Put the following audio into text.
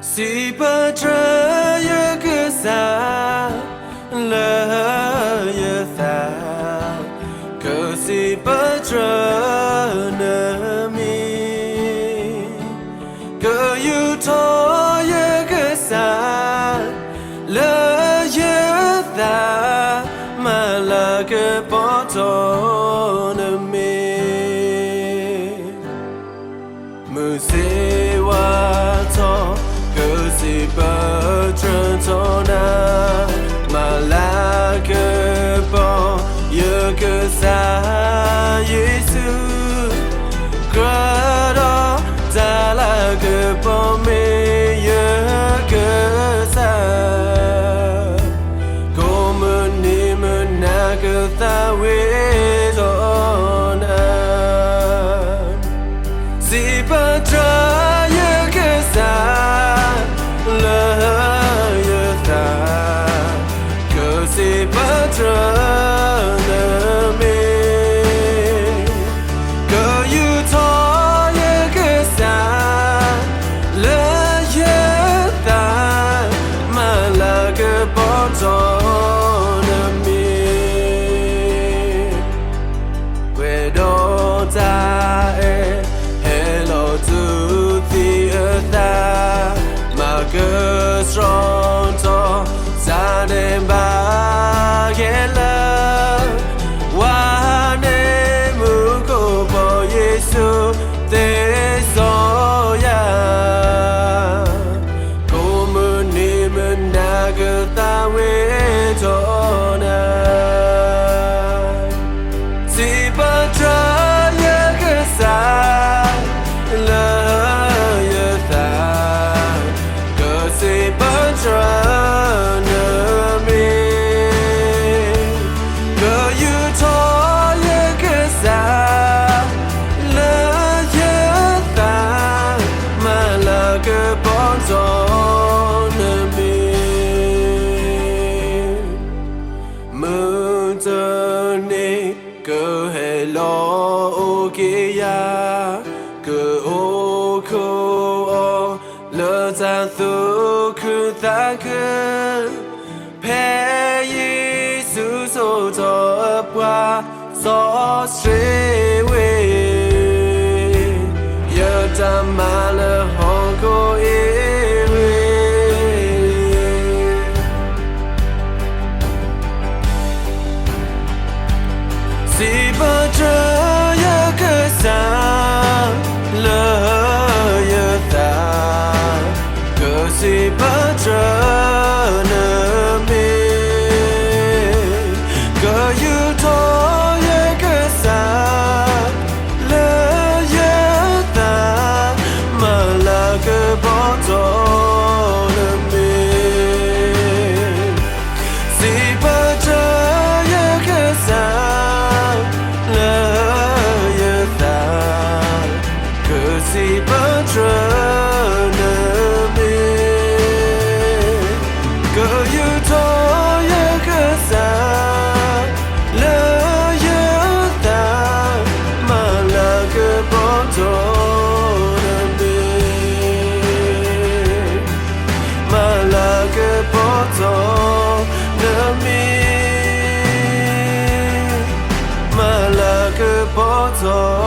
စံးပတြၢၤယကစၢ် လၢယသး, ကစံးပတြၢၤနမံၤ, ကယူးထီၣ်ယကစၢ် လၢယသး, မၤလၤကပီၤထီၣ်နမံၤ. မုၢ်ဆ့ဝါထီၣ် ကစံးပတြၢၤထီၣ်နၤ, မၤလၤကပီၤယကစၢ်ယ့ၣ်ၡူး, ကြၢးဒီးတၢ်လၤကပီၤမ့ၢ်ယကစၢ်, ကိးမုၢ်နံၤမုၢ်နၤကသးဝံၣ်ထီၣ်နၤ. စံးပတြၢၤယကစၢ် လၢယသး, ကစံးပတြၢၤနမံၤ, ကယူးထီၣ်ယကစၢ် လၢယသး, မၤလၤကပီၤထီၣ်နမံၤ. ပှဲၤဒီးတၢ်အဲၣ် ဟဲလီၤဆူသုသး, မၤကဆှီထီၣ် စၢ်ဒဲးဘးခဲလၢာ်, ဝၤန့ၣ်မူခိၣ်ဘီယ့ၣ်ၡူးသ့စီယၤ, ကိးမုၢ်နံၤမုၢ်နၤကသးဝံၣ်ထီၣ်နၤ. စံးပတြၢၤယကစၢ် လၢယသး, ကစံးပတြၢၤနမံၤ, ကယူးထီၣ်ယကစၢ် လၢယသး, မၤလၤကပီၤထီၣ်နမံၤ. မုၢ်တနံၤ ကဟဲလီၤအိၣ်က့ၤယၤ, ကအိၣ်ခိးအီၤလၢတၢ်သူၣ်ခုသးခု, ဖဲယ့ၣ်ၡူးဆိၣ်ထီၣ်အပှၤ စီဆှံဝ့ၢ်, ယတၢ်မၤလၢဟီၣ်ခိၣ်အံၤဝံၤ စံးပတြၢၤယကစၢ် လၢယသး, ကစံးပတြၢၤနမံၤ, ကယူးထီၣ်ယကစၢ် လၢယသး, မၤလၤကပီၤထီၣ်နမံၤ, စံးပတြၢၤယကစၢ် လၢယသး, ကစံးပတြၢၤနမံၤ, ကယူးထီၣ်ယကစၢ် လၢယသး, မၤလၤကပီၤထီၣ်နမံၤ, မၤလၤကပီၤထီၣ်နမံၤ, မၤလၤကပီၤထီၣ်